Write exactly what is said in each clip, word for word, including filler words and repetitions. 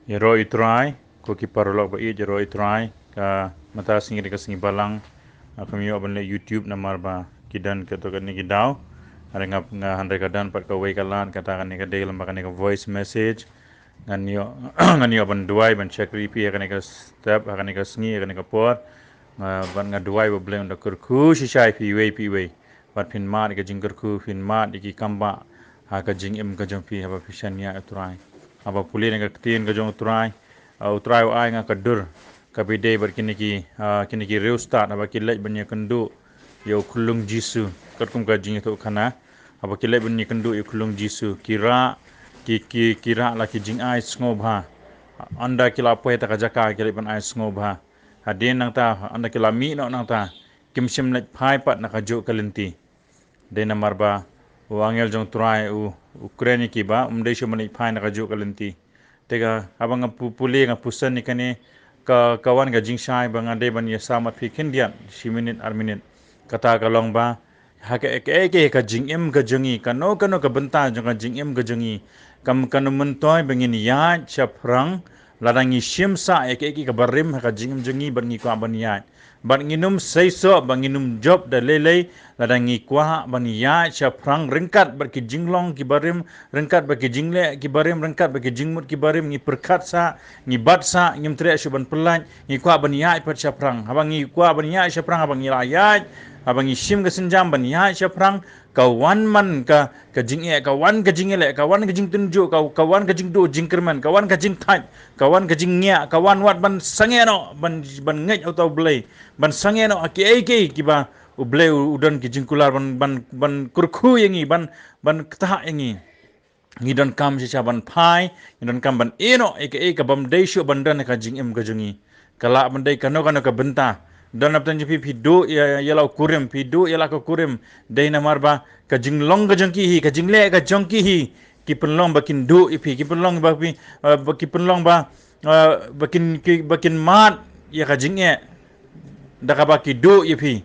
Ïaroh ïa u Trai, ko ki paralok ba ïeit, ïaroh ïa u Trai. Ka mynta sngi ka dei ka sngi balang. Nga khlem ïoh ban leh YouTube namar ba ki don kato kane ki daw. Hynrei nga, nga hynrei ka don pat kawei ka lad, kata kane ka dei lem bad kane ka voice message. Ngan ïoh, ngan ïoh ban duwai, ban shakri ïa phi ha kane ka step, ha kane ka sngi, ha kane ka por. Nga, bad nga duwai ba U Blei un da kyrkhu shisha ïa phi iwei pa iwei. Bad phin mad ïa ka jingkyrkhu, phin mad ïa ki kambah ha ka jingim ka jong phi, haba phi shaniah ïa u Trai. Haba pule na ka ktien ka jong u Trai, ah, u Trai u ai nga ka dur kaba ïadei bad kine ki, ah, kine ki riewstad, haba ki leit ban ïakynduh ïa u khyllung Jisu, katkum ka jingïathuhkhana. Haba ki leit ban ïakynduh ïa u khyllung Jisu, ki rah, ki, ki, ki rah la ki jingai sngewbha. Ynda ki la poi ha kata ka jaka, ki leit ban ai sngewbha. Hadien nangta, ynda ki la mih noh nangta, kim shym leit phai pat na kajuh ka lynti. Dei namar ba u angel jong u Trai u, u kren ïa ki ba um dei shuh ban leit phai na kajuh ka lynti. Te ka, haba nga pu-, pule, nga pyrshang ïa kane, ka, ka wan ka jingshai ba nga dei ban ïa sam bad phi khyndiat, shi minit, ar minit. Kata ka long ba, ha ka, ka, ka, ka jingim ka jong ngi, kano kano ka bynta jong ka jingim ka jong ngi, kam, kano myntoi ba ngin ïaid shaphrang, lada ngi shim sah ïa ka, ka, ka barim ha ka jingim jong ngi bad ngi kwah ban ïaid. Bad ngin ym seisoh, bad ngin ym jop da lei lei, lada ngi kwah ban ïaid shaphrang ryngkat bad ki jinglong ki barim, ryngkat bad ki jingleh ki barim, ryngkat bad ki jingmut ki barim, ngi pyrkhat sah, ngi bat sah, ngim treh shuh ban pyllait, ngi kwah ban ïaid pat shaphrang. Haba ngi kwah ban ïaid shaphrang, haba ngi la ïaid, haba ngi shim ka sienjam ban ïaid shaphrang, ka wan man ka, ka jingeh, ka wan ka jingeh, ka wan ka jingtynjuh, ka, ka wan ka jingduh jingkyrmen, ka wan ka jingthait, ka wan ka jingngiah, ka wan wat ban sangeh noh, ban, ban ngeit ha uta U Blei, ban sangeh noh ha kiei kiei kiba U Blei u, u don ki jingkular ban, ban, ban kyrkhu ïa ngi, ban, ban ktah ïa ngi. Ngi donkam shisha ban phai, ngi donkam ban ïehnoh ïa kaei ka bym dei shuh ban don ha ka jingim ka jong ngi. Ka lah ban dei kano kano ka bynta. Don na bynta jong phi, phi duh ïa, ïa la u kurim, phi duh ïa la ka kurim. Dei namar ba ka jinglong ka jong ki hi, ka jingleh ka jong ki hi, ki pynlong ba kin duh ïa phi, ki pynlong ba phi, eh, ba ki pynlong ba, eh, ba kin, ki, ba kin mad ïa ka jingeh da kaba ki duh ïa phi.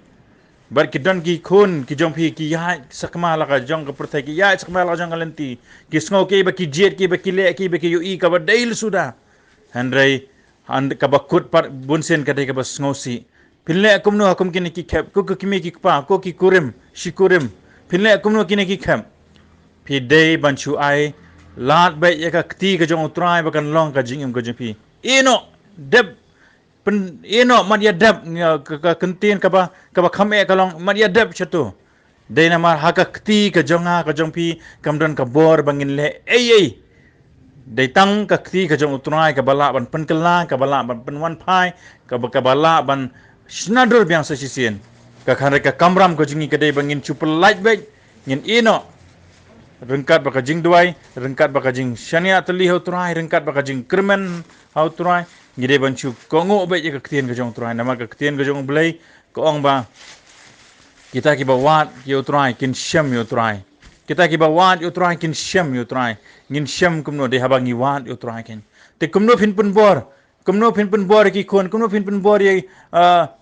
Bad ki don ki khun ki jong phi ki ïaid sakma la ka jong ka pyrthei, ki ïaid sakma la ka jong ka lynti. Ki sngew kiei ba ki jied, kiei ba ki leh, kiei ba ki ïohi kaba dei suda. Hynrei, hynrei kaba kut pat bunsien ka dei kaba sngewsih. Phin leh kumno ha kum kine ki khep, ko ki kmie ki kpa, ko ki kurim, shi kurim. Phin leh kumno kine ki khep. Phi dei ban shu ai lad beit ïa ka kti ka jong u Trai ba kan long ka jingim ka jong phi. Ïehnoh, dep, pyn, ïehnoh, mat ïa dep, nga, ka, ka kyntien kaba, kaba kham eh ka long, mat ïa dep shato. Dei namar ha ka kti ka jong nga ka jong phi, kam don ka bor ba ngin leh ei ei. Dei tang ka kti ka jong u Trai kaba lah ban pynkylla, kaba lah ban pynwanphai, kaba, kaba lah ban shna dur biang sa shisien. Ka khanre ka kamram ka jong ngi ka dei ba ngin shu pyllait beit, ngin ïehnoh. Ryngkat bad ka jingduwai, ryngkat bad ka jingshaniah tylli ha u Trai, ryngkat bad ka jingkyrmen ha u Trai, ngi dei ban shu kohnguh beit ïa ka ktien ka jong u Trai, namar ka ktien ka jong u Blei ka ong ba kita kiba wad ïa u Trai kin shem ïa u Trai. Kita kiba wad ïa u Trai kin shem ïa u Trai. Ngin shem kumno? Dei haba ngi wad ïa u Trai kein. Te kumno phin pynbor? Kumno phin pynbor ïa ki khun? Kumno phin pynbor ïa, ah,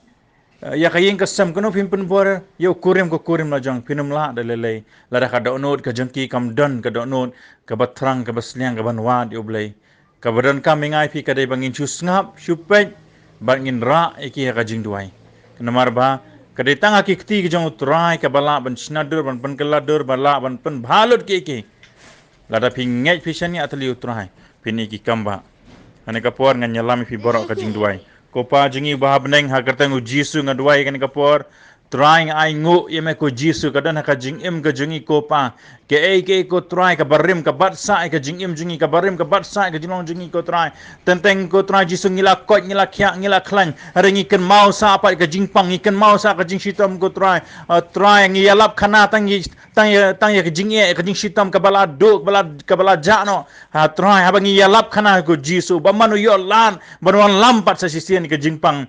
ïa ka ïing ka sem? Kumno phin pynbor ïa u kurim, ka kurim la jong? Phin ym lah da lei lei. Lada ka dohnud ka jong ki kam don ka dohnud kaba thrang, kaba sliang, kaban wad ïa u Blei. Kaba donkam ïa nga ïa phi ka dei ba ngin shu sngap, shu peit, bad ngin rah ïa ki ha ka jingduwai. Namar ba ka dei tang ha ki kti ka jong u Trai kaba lah ban shna dur, ban pynkylla dur, ba lah ban pynbha lut kiei kiei. Lada phi ngeit, phi shaniah tylli u Trai, phin ïoh ki kambah. Kane ka por ngan ïalam ïa phi baroh ka jingduwai. Ko Pa jong ngi uba ha bneng, ha ka kyrteng u Jisu nga duwai kane ka por. Trai, nga ainguh ïa me ko Jisu, ka don ha ka jingim ka jong ngi ko Pa. Kaei kaei ko Trai, ka barim ka bat sah ïa ka jingim jong ngi, ka barim ka bat sah ïa ka jinglong jong ngi ko Trai. Teng teng ko Trai Jisu, ngi la koit, ngi la khiah, ngi la khlaiñ. Hynrei ngi kynmaw sah pat ïa ka jingpang, ngi kynmaw sah ka jingshitom ko Trai. Ah, Trai, ngi ïalap khana tang ïa, tang ïa, tang ïa ka jingeh, ka jingshitom kaba la duh, kaba la, kaba la jah noh. Ha Trai, haba ngi ïalap khana ko Jisu, ba man u ïoh lad ban wallam pat sa shisien ïa ka jingpang.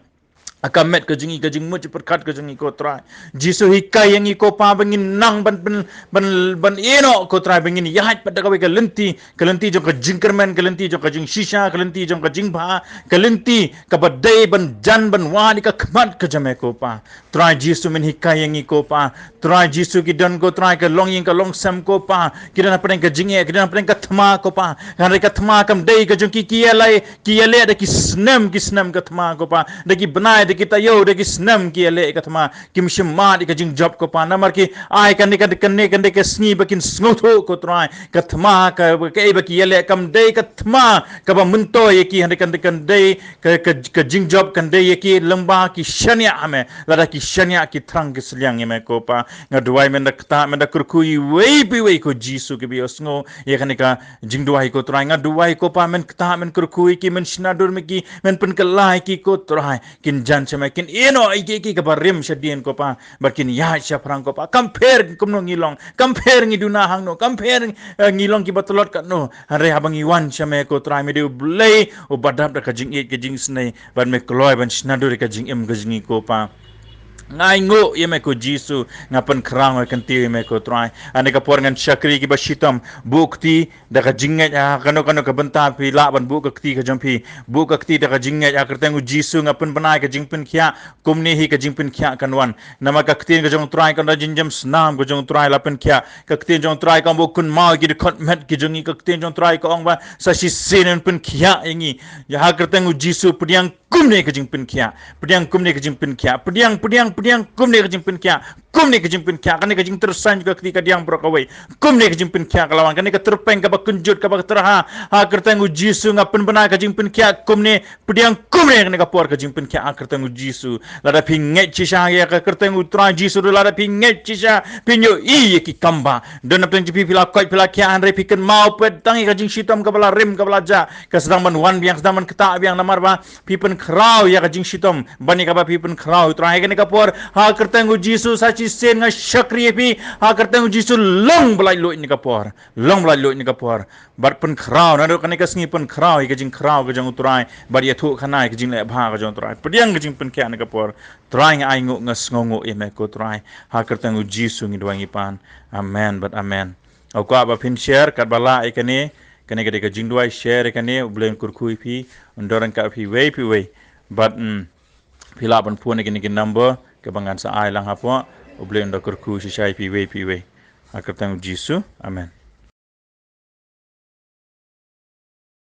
ha ka met ka jong ngi, ka jingmut jingpyrkhat ka jong ngi ko Trai. Jisu, hikai ïa ngi ko Pa, ba ngin nang ban, ban, ban, ban ïehnoh ko Trai, ba ngin ïaid pat da kawei ka lynti, ka lynti jong ka jingkyrmen, ka lynti jong ka jingshisha, ka lynti jong ka jingbha, ka lynti kaba dei ban jan ban wad ïa ka khmat ka jong me ko Pa. Trai Jisu, men hikai ïa ngi ko Pa. Trai Jisu, ki don ko Trai ka longïing ka longsem ko Pa, ki don hapdeng ka jingeh, ki don hapdeng ka thma ko Pa. Hynrei ka thma kam dei ka jong ki, ki ïaleh, ki ïaleh da ki snem, ki snem ka thma ko Pa, da ki bnai, da ki taïew, da ki snem ki ïaleh ka thma. Kim shym mad ïa ka jingjop ko Pa, namar ki ai kane, kane, kane, kane ka sngi ba kin sngewthuh ko Trai, ka thma ka, kaei ba ki ïaleh kam dei ka thma kaba myntoi ïa ki, hynrei kan, kan dei ka, ka, ka jingjop kan dei ïa ki lyngba ki shaniah ha me. Lada ki shaniah, ki thrang, ki sliang ïa me ko Pa. Nga duwai men da ktah, men da kyrkhu iwei pa iwei ko Jisu kiba ïohsngew ïa kane ka jingduwai ko Trai. Nga duwai ko Pa, men ktah, men kyrkhu ïa ki, men shna dur ma ki, men pynkylla ïa ki ko Trai. Kin jan sha me, kin ïehnoh ïa kiei kiei kiba rim shadien ko Pa, bad kin ïaid shaphrang ko Pa. Kam pher kumno ngi long, kam pher ngi duna hangno, kam pher, eh, ngi long kiba tlot katno, hynrei haba ngi wan sha me ko Trai, me dei U Blei uba dap da ka jingïeit, ka jingisynei, bad me kloi ban shna dur ïa ka jingim ka jong ngi ko Pa. Nga ainguh ïa me ko Jisu, nga pynkhraw, nga kyntiew ïa me ko Trai. Ha kane ka por ngan shakri kiba shitom, buh kti da ka jingngeit, ha kano kano ka bynta phi lah ban buh ka kti ka jong phi, buh ka kti da ka jingngeit. Ha ka kyrteng U Jisu nga pynbna ïa ka jingpynkhiah, kumne hi ka jingpynkhiah kan wan. Namar ka ktien ka jong U Trai ka ong, da jingjem snam ka jong U Trai la pynkhiah. Ka ktien jong U Trai ka ong ba u kynmaw ïa ki dkhot met ki jong ngi. Ka ktien jong U Trai ka ong ba sa shisien un pynkhiah ïa ngi. Ïa ha ka kyrteng U Jisu, pdiang kumne ka jingpynkhiah. Pdiang kumne ka jingpynkhiah. Pdiang, pdiang, pdiang kumne ka jingpynkhiah. Kumne ka jingpynkhiah. Kane ka jingtyrsa jong ka kti ka diang baroh kawei. Kumne ka jingpynkhiah ka la wan. Kane ka tyrpeng kaba kynjut, kaba tyrha, ha ka kyrteng U Jisu nga pynbna ka jingpynkhiah kumne. Pdiang kumne kane ka por ka jingpynkhiah ha ka kyrteng U Jisu. Lada phi ngeit shisha ïa ka kyrteng U Trai Jisu, lada phi ngeit shisha, phin ïohi ïa ki kambah. Don hapdeng jong phi, phi la koit, phi la khiah, hynrei phi kynmaw pat tang ïa ka jingshitom kaba la rim, kaba la jah, ka sdang ban wan biang, sdang ban ktah biang, namar ba phi pynkhraw ïa ka jingshitom ban ïa kaba phi pynkhraw ïa U Trai. Ha kane ka por, ha ka kyrteng U Jisu, sa shisien nga shakri ïa phi. Ha ka kyrteng U Jisu, long ba laitluid ha kane ka por. Long ba laitluid ha kane ka por. Bad pynkhraw, naduh kane ka sngi pynkhraw ïa ka jingkhraw ka jong U Trai, bad ïathuhkhana ïa ka jingleh bha ka jong U Trai. Pdiang ka jingpynkhiah ha kane ka por. Trai, nga ainguh, nga sngewnguh ïa me ko Trai. Ha ka kyrteng U Jisu ngi duwai ngi pan. Amen bad amen. Nga kwah ba phin share katba lah ïa kane. Kane ka dei ka jingduwai, share ïa kane, U Blei un kyrkhu ïa phi, un don ryngkat ïa phi iwei pa iwei. Bad, mm, phi lah ban phone ïa kine ki number kiba ngan sa ai lang hapoh. U Blei un da kyrkhu shisha ïa phi iwei pa iwei. Ha ka kyrteng U Jisu. Amen.